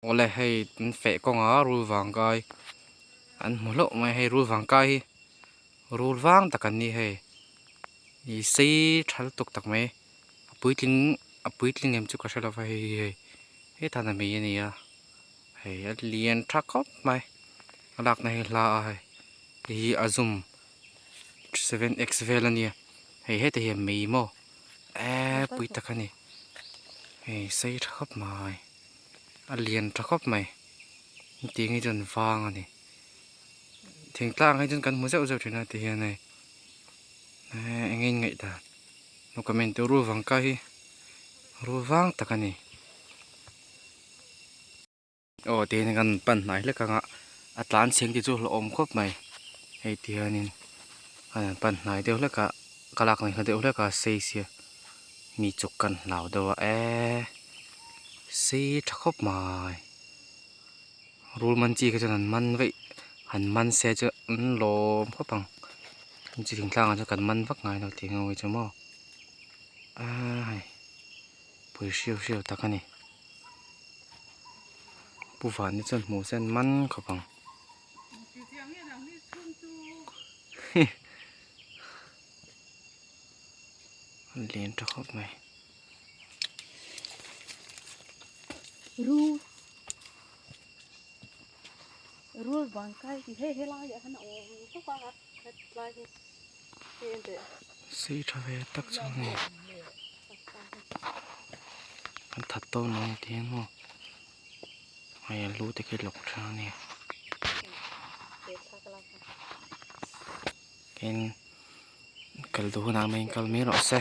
Awle hei an feh kawnga rul vangkai an hmu hlauh mai a hei rul vangkai hi rul vang tak an ni hei ih sei tha lutuk tak mai a puitling a puitling em chu ka hre lo va hei hi hei hetah na mei a ni a hei a lian tha khawp mai a lakna hi hla a hei hei hi a zum 7x vel a nia hei hetah hian mei maw eee pui tak a ni hei sei tha khawp mai. A lian tha khawp mai hetiang hi chuan vang a ni thingtlang hi chuan kan hmu zeuh zeuh thin a ti hian hei ehh eng nge in ngaih dan lo comment teh u rul vang kai hi rul vang tak a ni aw ti hian kan pan hnai hlek ang a a tlan chheng te chu hlauhawm khawp mai hei ti hianin a han pan hnai deuh hlek a ka lak hnaih deuh hlek a sei sia mi chuk kan hlau deuh a eee sei tha khawp mai rul man chi kha chuan an man veih han man se chu an lawm khawp ang chi thingtlang ah chuan kan man vak ngai lo tih ang hi chu maw aaa hei pui hriau hriau tak a ni pu van te chuan hmuh se an man khawp ang. Lian tha khawp mai. Ru rul vang kai ti hei helai ah khan a awm khawp a hetlai hi hei en teh. Sei tha ve tak chu a ni. An that dawn lo a ni tih hian maw hei a lu te khi lawk tha a ni. Tin. Kal duh hunah mai in kal mai rawh se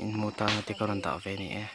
in hmuh tana te ka rawn dah ve a ni e.